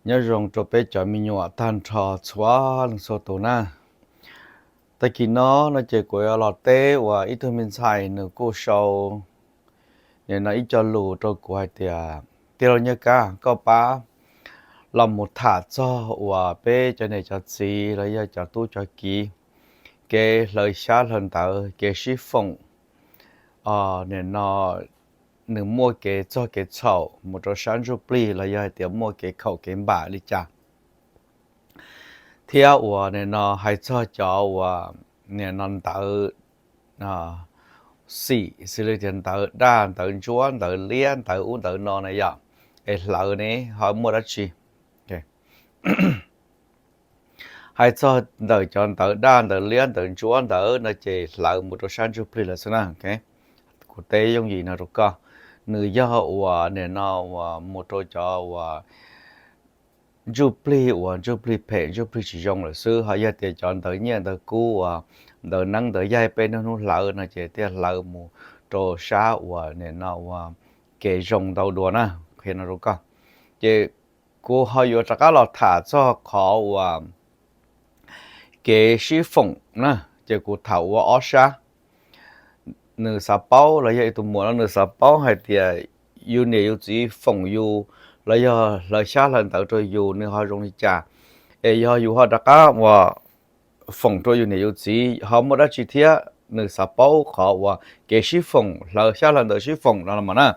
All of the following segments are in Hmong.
Nyob zoo rau peb cov me nyuam tag nrho txhua leej txhua tus na. Tag kis no no ces kuv yuav los teb uas ib tug me ntxhais nws kuj sau nim no ib co lus rau kuv hais tias, tij laug Nyiaj Kab, koj pab los mus tham txog uas peb cov niam cov txiv los yog cov tub cov kiv kev hlawv xyab hlawv ntawv, kev sib foom, nim no nws muaj kev txog kev txhaum mus rau sab ntsuj plig los yog hais tias muaj kev khaum kev npam li cas, thiab uas nim no hais txog cov uas nim no ntawv xim xws li tias ntawv daj ntawv ntsuab ntawv liab ntawv ub ntawv no na yom, es hlawv ne ho muaj dab tsi. Hais txog ntawm cov ntawv daj ntawv liab ntawv ntsuab ntawd no ces hlawv mus rau sab ntsuj plig lawm xwb na. Kuv teb yooj yim no rau koj, nws yog uas nim no uas mus rau cov uas ntsuj plig uas ntsuj plig phem ntsuj plig tsis zoo lawm xwb. Ho yog tias cov ntawv nyiaj ntawv kub uas ntawv neeb ntawv yaig peb niaj hnub hlawv no ces thiaj hlawv mus rau sab uas nim no uas kev zoo ntau dua na. Qhia no rau koj, ces kuv ho yuav rov qab los tham txog qhov uas kev sib foom na, ces kuv tham ua ob sab. Nws xav paub los yog tus muam no nws xav paub hais tias yus niam yus txiv foom yus los yog hlawv xyab hlawv ntawv rau yus nws ho zoo li cas, es yog yus ho rov qab uas foom rau yus niam yus txiv ho muaj dab tsi thiab. Nws xav paub qhov uas kev sib foom, hlawv xyab hlawv ntawv sib foom no los mas na.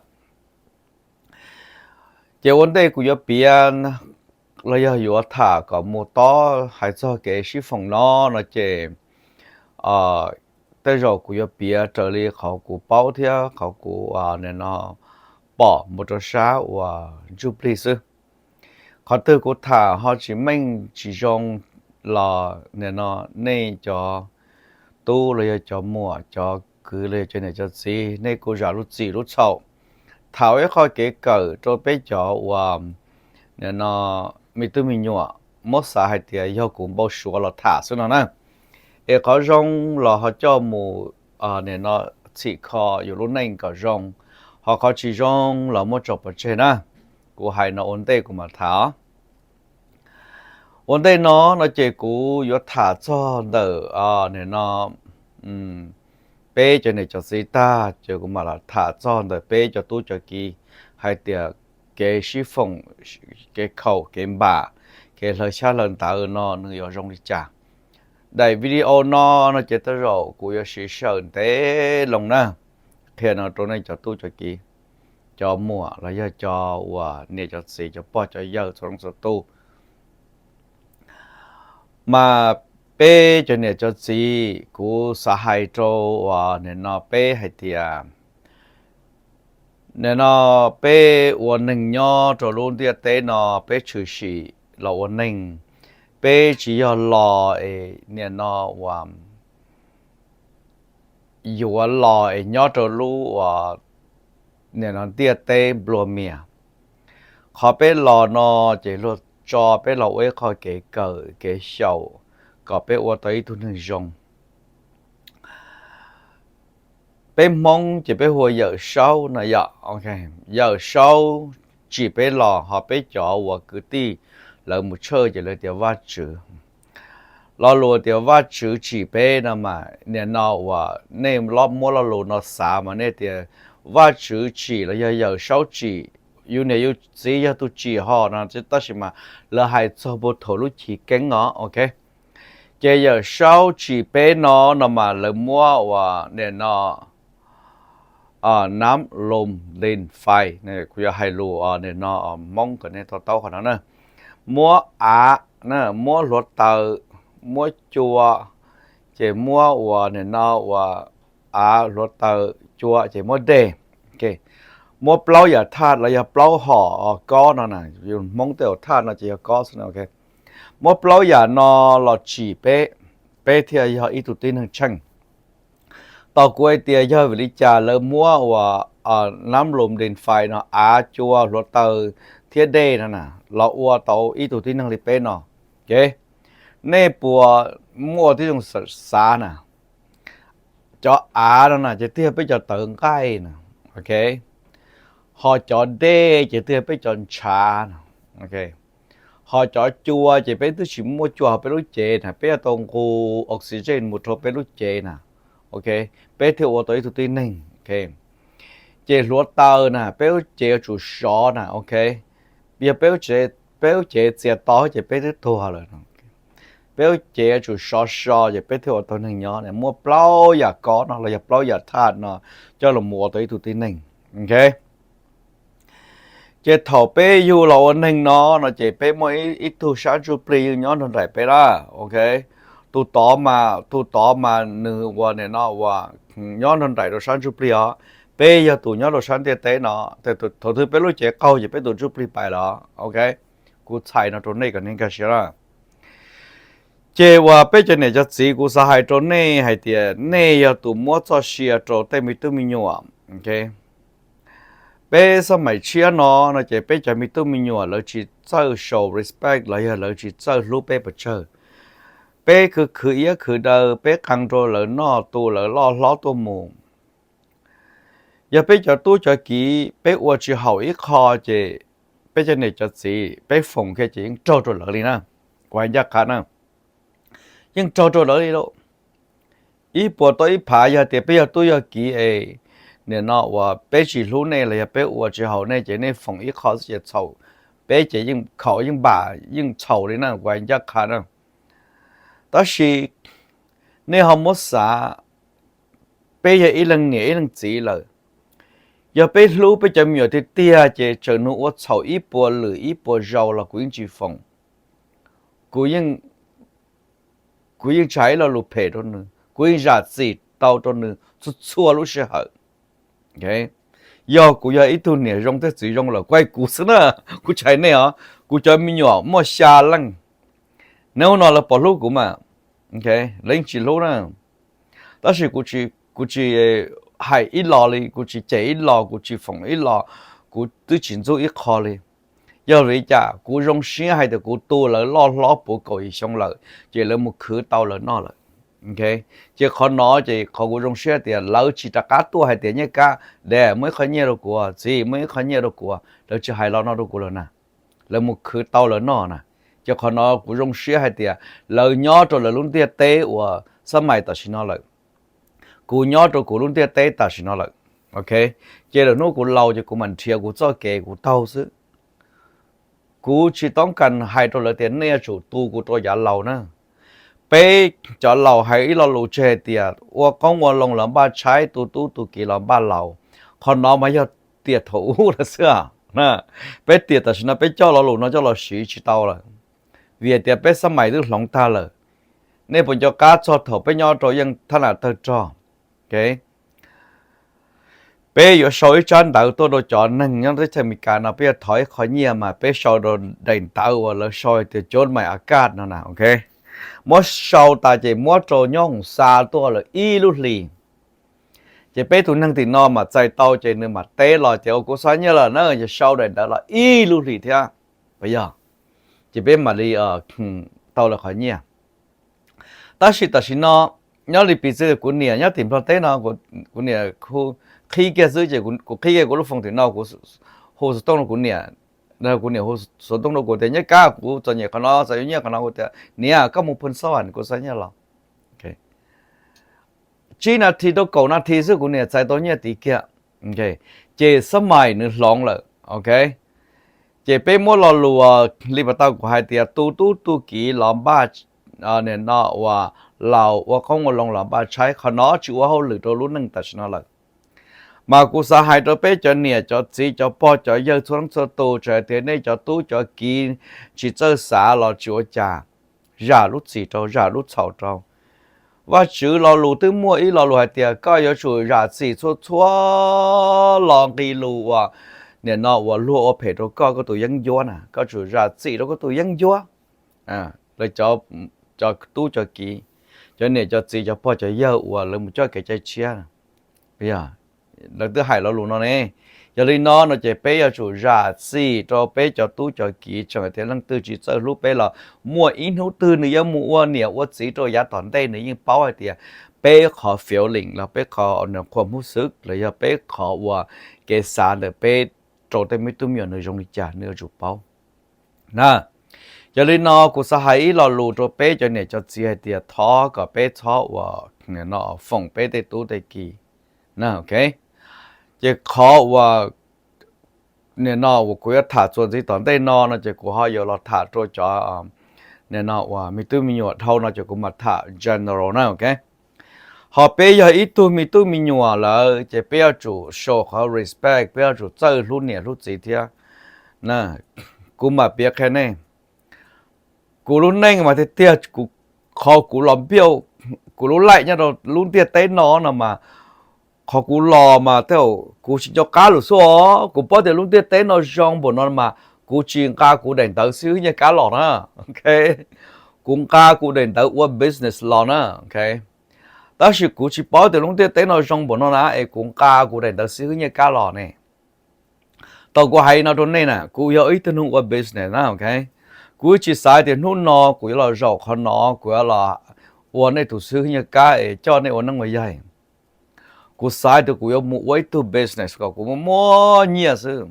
Ces ua ntej kuv yuav piav los yog yuav tham kom mus tob hais txog kev sib foom no no ces tej zaum kuv yuav piav raws li qhov kuv paub thiab qhov kuv nim no pom mus rau sab uas ntsuj plig xwb. Qhov twg kuv tham ho tsis meej tsis zoo los nim no nej cov tub los yog cov muam cov kwv los yog cov niam cov txiv nej kuj zam lub txim lub txhaum. Tham ua ib qho kev kawm rau peb cov uas nim no me tub me nyuam muab xav hais tias yog kuv npau suav los tham xwb no na. Es qhov zoo los ho coj mus nim no txhim kho yus lub neej kom zoo, ho qhov tsis zoo los muab tso pov tseg na. Kuv hais no ua ntej kuv mam tham. Ua ntej no no ces kuv yuav tham txog ntawm nim no peb cov niam cov txiv tag ces kuv mam los tham txog ntawm peb cov tub cov kiv hais tias kev sib foom, kev khaum kev npam, kev hlawv xyab hlawv ntawv no nws yuav zoo li cas. Daim video no no ces tej zaum kuv yuav siv sij hawm ntev loo na, qhia no rau nej cov tub cov kiv, cov muam los yog cov uas niam cov txiv cov pog cov yawg txhua leej txhua tus. Mas peb cov niam cov txiv kuv xav hais rau uas nim no peb hais tias nim no peb ua neeg nyob rau lub ntiaj teb no peb tshwm sim los ua neeg, peb tsis yog los es nim no uas yuav los es nyob rau lub uas nim no ntiaj teb nplua mias. Qhov peb los no ces luag tso peb los ua ib qho kev kawm kev xyaum kom peb ua tau ib tug neeg zoo. Peb Hmoob ces peb hu ua Yawm Saub no yom. Yawm Saub tsim peb los, ho peb cov uas kwv tij lawv mus tshawj ces lawv tias Vajtswv. Lo lus tias Vajtswv tsim peb no mas nim no uas nej muab lo lus no xav mas nej tias Vajtswv tsim los yog Yawm Saub tsim, yus niam yus txiv yog tus tsim ho no, tab sis mas lawv hais txog puag thaum lub chiv keeb os, ok. Ces Yawm Saub tsim peb no no mas lawv muab uas nim no nab lom din fais, kuv yuav hais lus nim no Hmoob kom nej to taub qhov no na. Muab av, muab hluav taws, muab cua, ces muab uas nim no uas av hluav taws cua ces muab dej. Muab plaub yam thaj los yog plaub hom kob no na, yus Hmoob tej hom thaj no ces yog kob xwb. Muab plaub yam no los tsim peb, peb thiaj yog ib tug tib neeg tsheej. Tos kuv hais tias yog vim li cas lawv muab uas nab lom din fais no, av cua hluav taws thiab dej no na, los ua tau ib tug tib neeg li peb no. Nej puas muaj tib zoo xav na? Cov av no na ces twb yog peb cov tawv nqaij na, ok. Ho cov dej ces twb yog peb cov ntshav na, ok. Ho cov cua ces peb twb tsis muaj cua hauv peb lub cev na, peb yuav tau nqus oxygen mus rau peb lub cev na, ok, peb thiaj ua tau ib tug tib neeg. Ces hluav taws na, peb lub cev yuav tsum sov na, ok, yog peb lub cev txias to ces peb twb tuag lawm. Peb lub cev yuav tsum sov so ces peb thiaj ua tau neeg nyob. Muaj plaub yam kov no los yog plaub yam thaj no coj los mus ua tau ib tug tib neeg, ok. Ces thaum peb yug los ua neeg no no ces peb muaj ib tug sab ntsuj plig yeej nyob nrog nraim peb na, ok. Tus tod mas, tus tod mas nws ua nim no ua nyob nrog nraim rau sab ntsuj plig os. Peb yog tus nyob rau sab ntiaj teb no. Thaum twg peb lub cev qaug ces peb tus ntsuj plig pais lawm, ok. Kuv txhais no rau nej kom nej nkag siab na. Ces uas peb cov niam cov txiv, kuv xav hais rau nej hais tias nej yog tus muab txoj sia rau tej me tub me nyuam, ok. Peb xab maim tshiab no no ces peb cov me tub me nyuam lawv tsis txawj show respect los yog lawv tsis txawj hlub peb pes tsawg. Peb khwv khwv iab khwv daw, peb qee rau lawv noj tu lawv loj hlob tuaj mus. Yog peb cov tub cov kiv peb ua tsis haum ib qho ces peb cov niam cov txiv peb foom kiag ces yeej raug rau lawv li na. Kuv hais ncaj qha na, yeej raug rau lawv li lauj. Ib puas tau ib phav, yog tias peb yog tub yog kiv es nim no uas peb tsis hlub nej los yog peb ua tsis haum nej ces nej foom ib qho xwb ces txhaum, peb ces yeej khaum yeej npam yeej txhaum li na, kuv hais ncaj qha na. Tab sis nej ho muab xav, peb yog ib leeg niam ib leeg txiv lawm, yog peb hlub peb cov me nyuam tiag tiag ces txawm nws ua txhaum ib puas lwm ib puas zaus los kuv yeej tsis foom. Kuv yeej tsis hais ib lo lus phem rau nws, kuv yeej zam txim tau rau nws txhua txhua lub sij hawm. Yog kuv yog ib tug niam zoo thiab txiv zoo lawm, kuv hais kuv xwb na, kuv tsis hais nej os, kuv cov me nyuam muaj xya leej, hnub no lawv pom hlub kuv mas, lawv yeej tsis hlub na. Tab sis kuv tsis hais ib lo li, kuv tsis cem ib lo, kuv tsis foom ib lo, kuv twb tsis ntxub ib qho li. Yog vim li cas? Kuv zoo siab hais tias kuv tu lawv loj hlob puv kaum yim xyoo lawm ces lawv mus khwv tau lawv noj lawm. Ces qhov no ces qhov kuv zoo siab tias lawv tsis rov qab tuaj hais tias Nyiaj Kab, dad muab ib qho nyiaj rau kuv, txiv muab ib qho nyiaj rau kuv, lawv tsis hais lo no rau kuv lawm na. Lawv mus khwv tau lawv noj na. Ces qhov no kuv zoo siab hais tias lawv nyob rau lawv lub ntiaj teb uas xab mais tam sim no lawm, kuv nyob rau kuv lub ntiaj teb tam sim no lawm, ok. Ces lawm hnub kuv laus ces kuv mam nrhiav kuv txoj kev kuv taug xwb. Kuv tsis toob kas hais rau lawv tias nej yuav tsum tu kuv rau yav laus na. Peb cov laus hais ib lo lus tseg hais tias ua qoob ua loo los npaj tshaib, tu tub tu kiv los npaj laus. Qhov no mas yog tiam thaum ub lawm xwb. Peb tiam tam sim no peb coj lo lus no coj los siv tsis tau lawm, vim hais tias peb xab mais twb hloov tag lawm. Nej puas nco qab txog thaum peb nyob rau yeej thab nam tawg rog, peb yuav sau ib tsab ntawv tuaj rau cov neeg nyob teb chaws Amelikas no, peb yuav thov ib qho nyiaj mas peb sau rau daim ntawv uas lawv sau hais tias cod my account no na, ok. Muab sau tas ces muab rau nyob hoos xa tuaj lawm ib lub hlis. Ces peb tus neeg tim no mam txais tau ces nws mam teb los tias ua kuv xa nyiaj lawm na, ces sau daim ntawv los ib lub hlis thiab, puas yog? Ces peb mam li tau lawv qhov nyiaj. Tab sis tam sim no nyob li piv txwv kuv niam nyob tim Nplog teb no, kuv niam qhib kiag xwb ces kuv qhib kiag kuv lub foos tim no, kuv hu xov tooj rau kuv niam, kuv niam hu xov tooj rau kuv tias Nyiaj Kab, kuv txom nyem qhov no, xav yuav nyiaj qhov no, kuv tias niam, koj mus Phoos Xab Vam kuv xa nyiaj los. Tsib nas this rau kaum nas this xwb kuv niam txais tau nyiaj tid kiag. Ces xab mais nws hloov lawm, ok. Ces peb muab lo lus li pas tau kuv hais tias tu tub tu kiv los npaj, nim no uas laus ua qoob ua loo los npaj tshaib, qhov no tsis ua hauj lwm rau lub neej tam sim no lawm. Mas kuv xav hais rau peb cov niam cov txiv cov pog cov yawg txhua leej txhua tus, txawm hais tias nej cov tub cov kiv tsis txawj xav los tsis ua cas, zam lub txim rau, zam lub txhaum rau. Vajtswv lo lus twb muaj ib lo lus hais tias koj yuav tsum zam txim txhua txhua lo nqi lus uas nim no uas luag ua phem rau koj, koj tus yeeb ncuab na, koj tsum zam txim rau koj tus yeeb ncuab. Lawv cov tub cov kiv, cov niam cov txiv cov pog cov yawg uas lawv mus coj kev cai tshiab, lawv twb hais lo lus no ne. Yog li no no ces peb yuav tsum zam txim rau peb cov tub cov kiv, txawm tias leej twg tsis txawj hlub peb los muaj ib hnub twg nws yuav mus ua niam ua txiv rau yav tom ntej nws yeej paub hais tias peb qhov feeling los peb qhov nws qhuas hmub xwb los yog peb qhov uas kev xav ntawm peb rau tej me tub me nyuam nws zoo li cas nws yuav tsum paub na. Yog li no kuv xav hais ib lo lus rau peb cov niam cov txiv hais tias thov kom peb txhob ua, no, foom peb tej tub tej ki na, ok. Ces qhov uas, nim no uas kuv yuav tham txuas ntxiv tom ntej no no ces kuv ho yuav los tham rau cov, nim no uas me tub me nyuam dhau no ces kuv mam tham general na, ok. Ho peb yog ib tug me tub me nyuam lawm ces peb yuav tsum show qhov respect, peb yuav tsum txawj hlub niam hlub txiv thiab. Kuv mam piav qhia nej, kuv lub neej mas tiag tiag, qhov kuv los npiaj kuv lub laij nyob rau lub ntiaj teb no no mas, qhov kuv los mas tej zaum kuv tsis nco qab lus xwb os. Kuv paub tias lub ntiaj teb no zoo npaum no mas kuv tsis nqa kuv daim ntawv xib hwb Nyiaj Kab los na, ok. Kuv nqa kuv daim ntawv ua business los na, ok. Tab sis kuv tsis paub tias lub ntiaj teb no zoo npaum no na es kuv nqa kuv daim ntawv xib hwb Nyiaj Kab los ne. Tau kuv hais no rau nej na, kuv yog ib tug neeg ua business na, ok. Kuv tsis xav tias hnub no kuv yuav los zaum qhov no, kuv yuav los ua nej tus xib hwb Nyiaj Kab es coj nej ua neeb ua yaig. Kuv xav tias kuv yuav mus ua ib tug business kom kuv muaj muaj nyiaj xwb.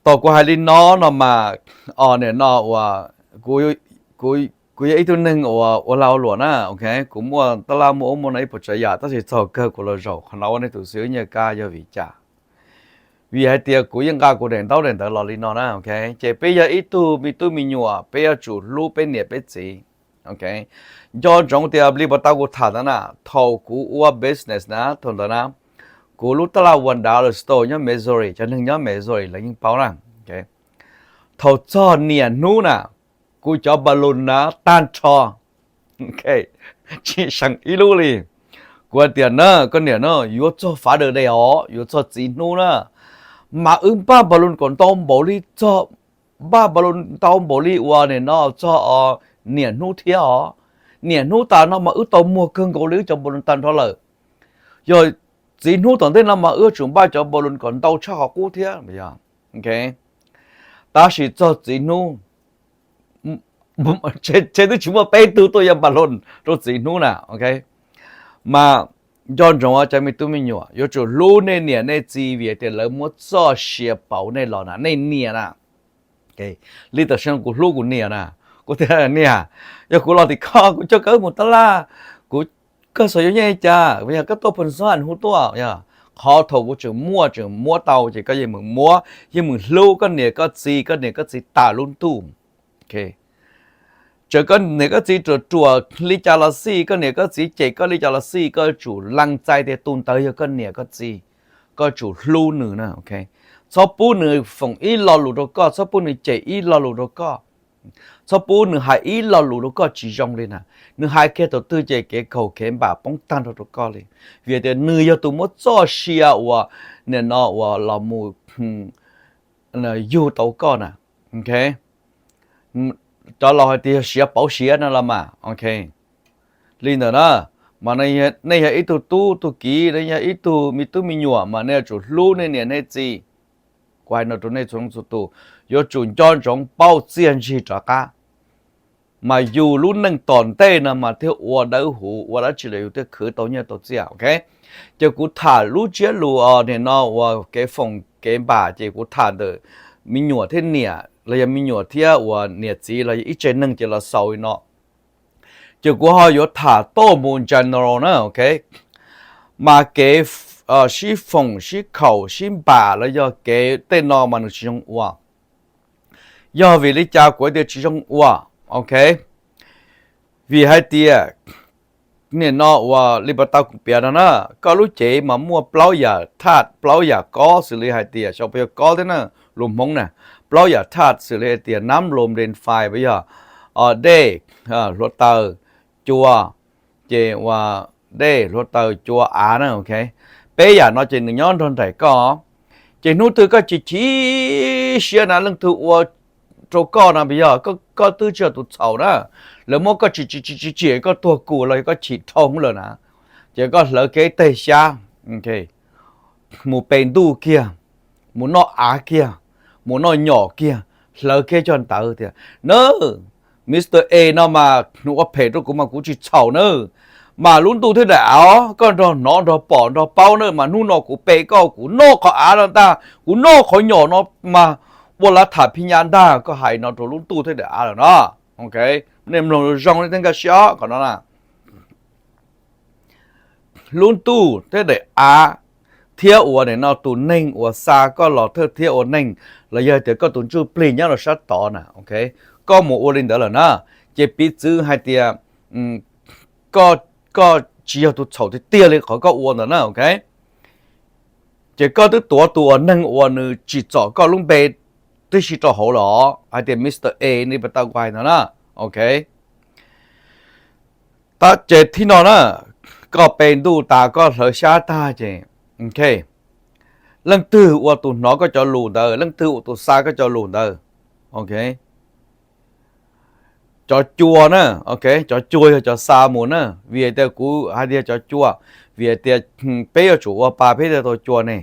Tau kuv hais li no no mas, nim no uas kuv yog ib tug neeg uas ua lag ua luam na, ok. Kuv muaj tab laj muaj ub muaj no ib puas tsav yam, tab sis txog kawg kuv los zaum qhov no ua nej tus xib hwb Nyiaj Kab yog vim cas? Vim hais tias kuv yeej nqa kuv daim ntaub daim ntawv los li no na, ok. Ces peb yog ib tug me tub me nyuam, peb yuav tsum hlub peb niam peb txiv, ok. Nco ntsoov tias li puas tau kuv tham ntawd na, thaum kuv ua business na, thaum ntawd na, kuv lub tab laj one dollar store nyob Missouri, cov neeg nyob Missouri lawv yeej paub na. Thaum txog niam hnub na, kuv cov balloon na tag nrho, tsis seem ib lub li. Kuv hais tias na, koj niam na, yuav txog Father's Day os, yuav txog txiv hnub na, mas wb npaj balloon kom ntau npaum li, txog, npaj balloon ntau npaum li uas nim no txog niam hnub thiab os. Niam hnub tas no mas wb tau muag kawg nkaus li wb cov balloon tag nrho lawm. Yog txiv hnub tom ntej no mas wb yuav tsum npaj cov balloon kom ntau tshaj qhov qub thiab, ok. Tab sis txog txiv hnub, tsev twb tsis muaj peb tug tuaj ya balloon rau txiv hnub na, ok. Mas nco ntsoov cov me tub me nyuam, yuav tsum hlub nej niam nej txiv vim tias lawv muab txoj sia pauv nej los na, nej niam na. Li tam sim no kuv hlub kuv niam na, kuv tias niam, yog kuv los tim koj kuv coj koj mus tab laj, kuv, koj xav yuav nyiaj li cas, yog koj tuaj pha xab hu tuaj, yog qhov thaum kuv tseem muaj tseem muab tau ces koj yeej meem muab, yeej meem hlub koj niam koj txiv, koj niam koj txiv tas lub ntuj. Txawm koj niam koj txiv ruam ruam li cas los xij, koj niam koj txiv cem koj li cas los xij, koj yuav tsum lees txais tias tus ntawd yog koj niam koj txiv, koj yuav tsum hlub nws na, ok. Txhob pub nws foom ib lo lus rau koj, txhob pub nws cem ib lo lus rau koj, txhob pub nws hais ib lo lus rau koj tsis zoo li na. Nws hais kiag thaum twg ces kev kaum kev npam poob tag nrho rau koj li, vim tias nws yog tus muab txoj sia uas nim no uas los mus yug tau koj na, ok. Cov laus hais tias yog siav pauv siav no los mas, ok. Li ntawd na, mas nej yog ib tug tub tug kiv, nej yog ib tug me tub me nyuam mas nej yuav tsum hlub nej niam nej txiv. Kuv hais no rau nej txhua leej txhua tus, yuav tsum nco ntsoov paub txiaj ntsig rov qab, mas yus lub neej tom ntej no mas thiaj ua dawb huv, ua dab tsi los yus thiaj khwv tau nyiaj tau txiaj, ok. Ces kuv tham lub ntsiab lus nim no uas kev foom kev npam ces kuv tham ntawm me nyuam thiab niam los yog me nyuam thiab uas niam txiv los yog ib tse neeg ces los xaus li no. Ces kuv ho yuav tham tuaj mus general na, ok. Mas kev sib foom sib khaum sib npam los yog kev tej no mas nws tsis zoo ua. Yog vim li cas kuv tias tsis zoo ua? Ok, vim hais tias nim no uas li pas tau kuv piav no na, koj lub cev mas muaj plaub yam thaj plaub yam kob xws li hais tias xyov puas yog kob thiab na, lus Hmoob na, plaub yam thaj xws li hais tias nab lom len fais puas yog, dej, hluav taws, cua, ces uas dej hluav taws cua av na, ok. Peb yam no ces nws nyob nrog nraim koj. Ces hnub twg koj chim chim siab na leej twg ua rau koj na, puas yog koj twb tsis yog tus txhaum na, lawv muab koj tsim tsim tsim tsim koj tuag kus los yog koj chim dhau lawm na, ces koj hlawv kiag ib teg xyab, mus pe ntuj kiag, mus noj av kiag, mus noj nyom kiag, hlawv kiag cov ntawv tias na, Mister A no mas nws ua phem rau kuv mas kuv tsis txhaum na, mas lub ntuj thiab daim av koj nrog hnov nrog pom nrog paub na, mas hnub no kuv pe koj, kuv noj qhov av no ntag, kuv noj qhov nyom no mas muaj lab tham phij nyab ntag, koj hais no rau lub ntuj thiab daim av lawm no. Ok, nej mloog zoo nej thiaj nkag siab qhov no na. Lub ntuj thiab daim av, thiab uas nim no tus neeg uas xa koj los thawj thiab ua neeg, los yog tias koj tus ntsuj plig nyob rau sab tod na, ok, koj mus ua li ntawd lawm na, ces piv txwv hais tias koj, koj tsis yog tus txhaum tiag tiag li qhov koj ua ntawd na, ok. Ces koj twb tuav tus uas neeg uas nws tsim txom koj lub npe tib si rau hauv los hais tias Mr A ni pas tau guay no na, ok. Tab ces thib no na, koj pe ntuj tas koj hlawv xyab tag ces, ok, leej twg ua tus hnov koj cov lus ntawd, leej twg ua tus xa koj cov lus ntawd, ok. Cov cua na, ok, cov cua yog cov xa mus na, vim tias kuv hais tias cov cua, vim tias peb yuav tsum ua pa peb thiaj tau cua ne.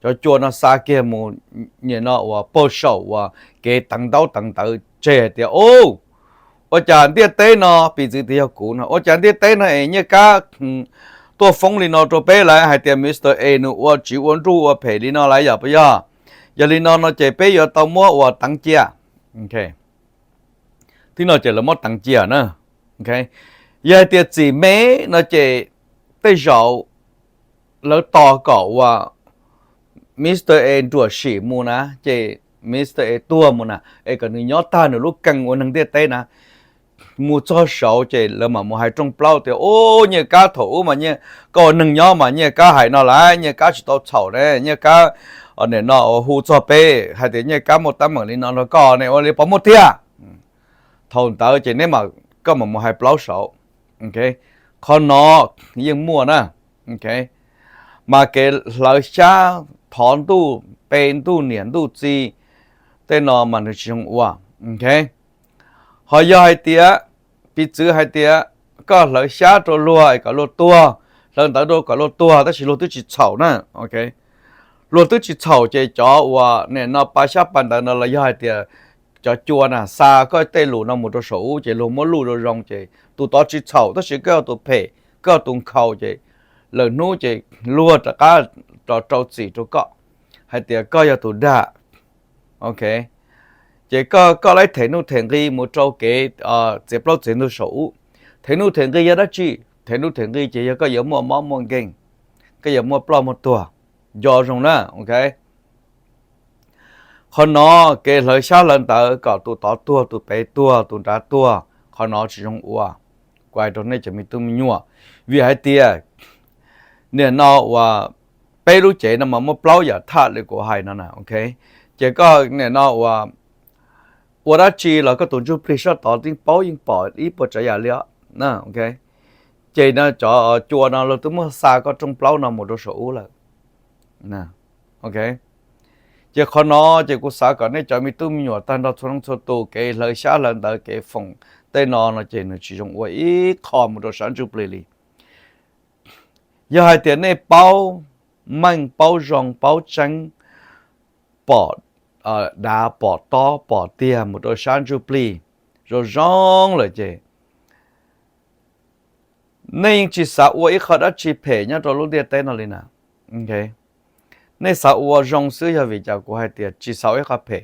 Cov cua no xa kiag mus, nim no uas pag saum uas kev teev ntaub teev ntawv tseg hais tias, ub, ua cas ntiaj teb no, piv txwv tias yog kuv no, ua cas ntiaj teb no es Nyiaj Kab tuaj foob li no rau peb lawm hais tias Mr A nws ua tsiv ua nruj ua phem li no lawm yom, puas yog? Yog li no no ces peb yuav tau muab uas teev cia. Thib no ces lawv muab teev cia na. Yog hais tias txim me no ces tej zaum lawv tos kom uas Mr A nruam sim mus na, ces Mr A tuag mus na, es kom nws nyob tag nws lub keeg ua neeg ntiaj teb na. Mus txog saud ces lawv mam mus hais rooj plaub tias, ub, Nyiaj Kab thaum ub mas Nyiaj, koj ua neeg nyob mas Nyiaj Kab hais no lawm, Nyiaj Kab tsis tau txhaum ne, Nyiaj Kab nim no ua hu txog peb hais tias Nyiaj Kab muaj teeb meem li no rau koj ne, ua li puas muaj tiag? Thaum ntawd ces neb mam, koj mam mus hais plaub saud. Qhov no yeej muaj na. Mas kev hlawv xyab, thov ntuj, pe ntuj niam ntuj txiv, tej no mas nws tsis zoo ua. Ho yog hais tias, piv txwv hais tias koj hlawv xyab rau luag es kom luag tuag, hlawv ntawv rau kom luag tuag tab sis luag twb tsis txhaum na. Luag twb tsis txhaum ces cov uas nim no pa xyab pa ntawv no los yog hais tias cov cua na xa koj tej lus no mus rau saum ub ces luag muab luj zoo zoo ces tus tod tsis txhaum tab sis koj yog tus phem, koj yog tus nkhaus ces lwm hnub ces luag rov qab rau txim rau koj hais tias koj yog tus dag. Ok, ces koj, koj laib them nuj them nqi mus rau kev txiav plaub txiav ntug saum ub. Them nuj them nqi yog dab tsi? Them nuj them nqi ces yog koj yuav muaj mob muaj nkeeg, koj yuav muaj ploj muaj tuag. Nco zoo na, ok. Qhov no, kev hlawv xyab hlawv ntawv kom tus tod tuag, tus pem tuag, tus nrad tuag, qhov no tsis zoo ua. Kuv hais rau nej cov me tub me nyuam, vim hais tias nim no uas peb lub cev no mas muaj plaub yam thaj li kuv hais no na, ok. Ces koj nim no uas ua dab tsi los koj tus ntsuj plig sab tod yeej paub yeej pom ib puas tsav yam li os. Ces no cov cua no lawv twb muab xa koj rooj plaub no mus rau saum ub lawm. Ces qhov no ces kuv xav kom nej cov me tub me nyuam tag nrho txhua leej txhua tus kev hlawv xyab hlawv ntawv kev foom tej no no ces nws tsis zoo ua ib qho mus rau sab ntsuj plig li. Yog hais tias nej paub meej paub zoo paub tseeb, pom dav pom tob pom tiag mus rau sab ntsuj plig zoo zoo lawm ces nej yeej tsis xav ua ib qho dab tsi phem nyob rau lub ntiaj teb no li na. Nej xav ua zoo xwb yog vim cas kuv hais tias tsis xav ua ib qho phem?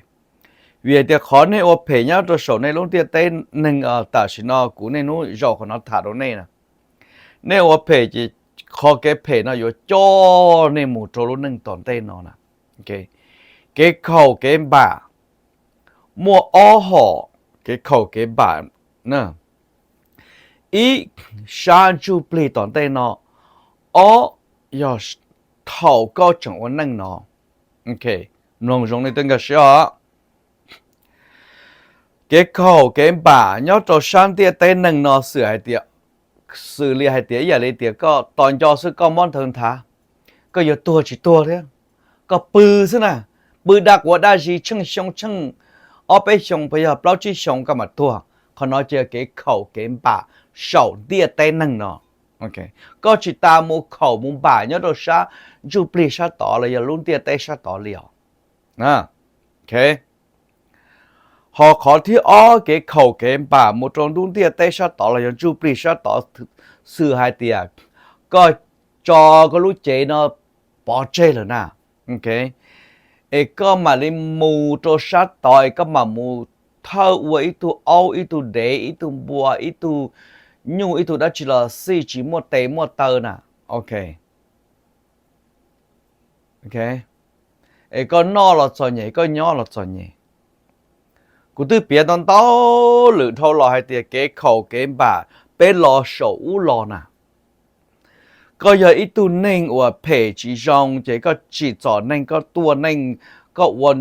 Vim hais tias qhov nej ua phem nyob rau saum nej lub ntiaj teb neeg tam sim no kuv niaj hnub zaum qhov no tham rau nej na. Nej ua phem ces qhov kev phem no yuav coj nej mus rau lub neej tom ntej no na. Kev khaum kev npam, muaj ob hom kev khaum kev npam na. Ib, sab ntsuj plig tom ntej no. Ob, yog thaum koj tseem ua neej no. Mloog zoo nej thiaj nkag siab os. Kev khaum kev npam nyob rau sab ntiaj teb neeg no xws hais tias, xws li hais tias ib yam li tias koj tos nco xwb koj mob nthawv nthav, koj yuav tuag tsis tuag thiab, koj pw xwb na, pw daj quav daj zis tsheej xyoo tsheej ob peb xyoo puas yog plaub tsib xyoo koj mam tuag. Qhov no ces kev khaum kev npam saum ntiaj teb neeg no. Koj tsis tas mus khaum mus npam nyob rau sab ntsuj plig sab tod los yog lub ntiaj teb sab tod li os. Ho qhov thib ob kev khaum kev npam mus rau lub ntiaj teb sab tod los yog ntsuj plig sab tod, xws hais tias koj tso koj lub cev no pov tseg lawm na. es koj mam li mus rau sab tod es koj mam mus thawj ua ib tug aub, ib tug dev, ib tug npua, ib tug nyuj, ib tug dab tsi los xij tsis muaj tes muaj taw na. Ok. Es koj noj los txom nyem, koj nyob los txom nyem. Kuv twb piav ntau ntau lwm dhau los hais tias kev khaum kev npam peb los saum ub los na. Koj yog ib tug neeg uas phem tsis zoo ces koj tsim txom neeg, koj tua neeg, koj ua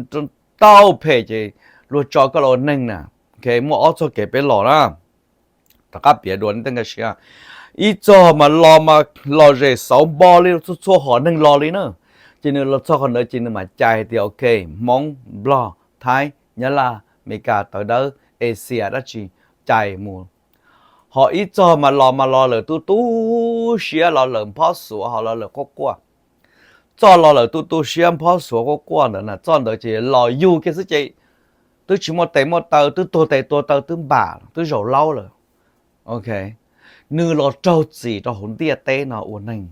tau phem ces luag tso koj los ua neeg na. Muaj ob txoj kev peb los na. Rov qab piav dua nej tej nkag siab. Ib txoj mas los mas lom zem xauv npo li txhua txhua hom neeg los li na. Ces nws los txog qhov ntawd ces nws mam cais hais tias ok, Hmoob, Nplog, Thaib, Nyab Laj, Amelikas, tawv dawb, Asia dab tsi, cais mus. Ho ib txoj mas los mas los lawm tu tu siab, los lawm nphob xuav, ho los lawm quaj quaj. Txoj los lawm tu tu siab nphob xuav quaj quaj ntawd na, txoj ntawd ces los yug kiag xwb ces twb tsis muaj tes muaj taw, twb tuag tes tuag taw, twb npam, twb zaum laub lawm. Ok, nws los raug txim rau hauv ntiaj teb no ua neeg,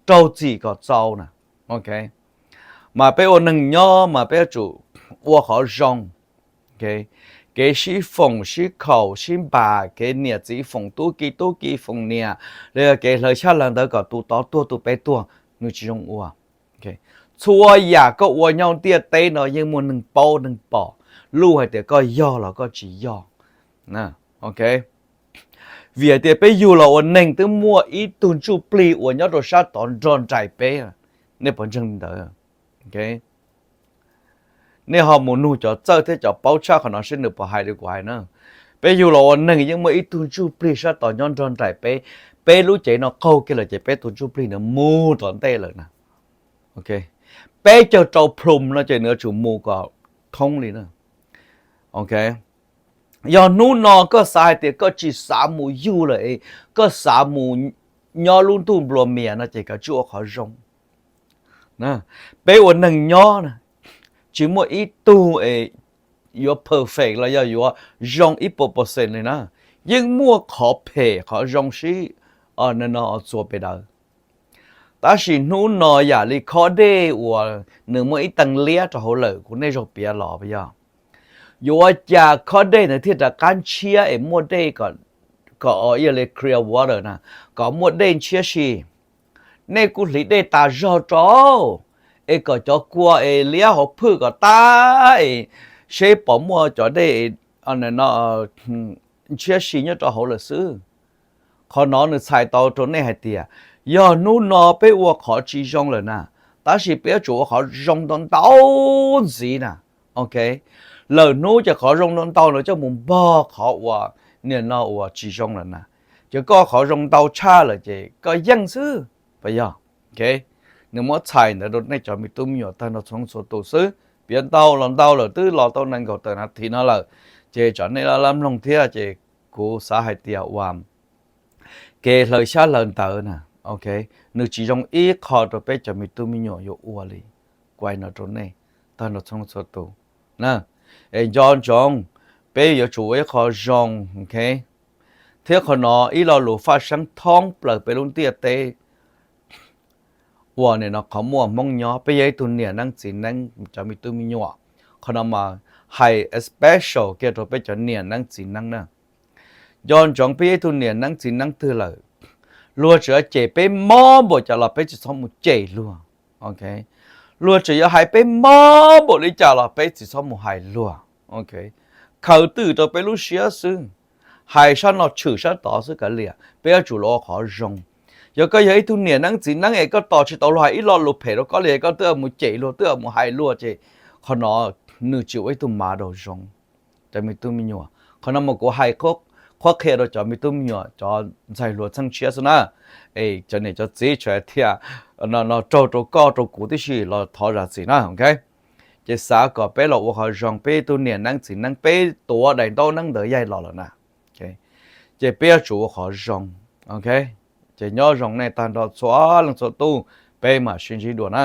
raug txim kom txaus na. Ok, mas peb ua neeg nyob mas peb yuav tsum ua qhov zoo. Kev sib foom sib khaum sib npam, kev niam txiv foom tub ki, tub ki foom niam, los yog kev hlawv xyab hlawv ntawv kom tus tod tuag tus pem tuag, nws tsis zoo ua. Txhua yam koj ua nyob ntiaj teb no yeej muaj neeg paub neeg pom, luj hais tias koj yog los koj tsis yog. Vim hais tias peb yug los ua neeg twb muaj ib tug ntsuj plig uas nyob rau sab tod nrog nraim peb. Nej puas ntseeg li ntawd? Nej ho mus nug cov txawj thiab cov paub tshaj qhov no seb nws puas hais li kuv hais na. Peb yug los ua neeg yeej muaj ib tug ntsuj plig sab tod nyob nrog nraim peb. Peb lub cev no qaug kiag lawm ces peb tus ntsuj plig ntawd mus tom ntej lawm na. Peb caug rau plhum no ces nws yuav tsum mus kom thoob li na. Yog hnub no koj xav hais tias koj tsis xav mus yug lawm es koj xav mus nyob lub ntuj nplua mias no ces koj tsum ua qhov zoo. Peb ua neeg nyob na, tsis muaj ib tug es yuav perfect los yog yuav zoo ib puas percent li na. Yeej muaj qhov phem qhov zoo sib no txua pes daws. Tab sis hnub no yam li khob dej uas nws muaj ib teev liab rau hauv lawm, kuv nej zaug piav los yog yuav ua cas khob dej ntawd thiaj rov qab ntshiab es muaj dej kom, ib yam li clear water na, kom muaj dej ntshiab si. Nej kuj hliv dej tas zog rau es kom cov kua es liab hauv phwj kom tas es seb pom muaj cov dej no ntshiab si nyob rau hauv lawm xwb. Qhov no nws txhais tau rau nej hais tias yog hnub no peb ua qhov tsis zoo lawm na, tab sis peb yuav tsum ua qhov zoo ntau ntau ntxiv na. Ok, lawm hnub ces qhov zoo ntau ntau no coj mus npog qhov uas niam no uas tsis zoo lawm na. Ces koj qhov zoo ntau tshaj lawm ces koj yeej xwb, puas yog? Nws muab txhais ntawd rau nej cov me tub me nyuam tag nrho txhua leej txhua tus xwb. Piav ntau los ntau lawm, twb los tau nees nkaum tawm nas this no lawm, ces tsam nej laj laj mloog thiab ces kuv xav hais tias uas kev hlawv xyab hlawv ntawv na, ok, nws tsis zoo ib qho rau peb cov me tub me nyuam yuav ua li. Kuv hais no rau nej tag nrho txhua leej txhua tus na, es nco ntsoov, peb yuav tsum ua ib qho zoo, ok. Thiab qhov no ib lo lus faj seeb thoob plaws peb lub ntiaj teb uas nim no qhov muaj Hmoob nyob, peb yog ib tug niam neeb txiv neeb cov me tub me nyuam. Qhov no mas hais especial kiag rau peb cov niam neeb txiv neeb na. Nco ntsoov peb yog ib tug niam neeb txiv neeb twg lawm, luag tseem yuav cem peb mob npaum cas los peb tsis txhob mus cem luag. Luag tseem yuav hais peb mob npaum li cas los peb tsis txhob mus hais luag. Khaws twm rau peb lub siab xwb, hais sab no tshwm sab tod xwb kav liam, peb yuav tsum los ua qhov zoo. Yog koj yog ib tug niam neeb txiv neeb es koj tos tsis tau luag hais ib lo lus phem rau koj li, koj twb mus cem luag, twb mus hais luag ces qhov no nws tsis ua ib tug model zoo. Cov me tub me nyuam, qhov no mas kuv hais qhuab qhia rau cov me tub me nyuam, cov ntxhais hluas txheej tshiab xwb na. Es cov niam cov txiv tseem hais tias no raug rau koj rau kuv tib si los thov zam txim na, ok. Ces xav kom peb los ua qhov zoo, peb ib tug niam neeb txiv neeb peb tuav daim ntaub neeb ntawd yaig los lawm na. Ces peb yuav tsum ua qhov zoo, ok. Ces nyob zoo nej tag nrho txhua leej txhua tus, peb mam sib ntsib dua na.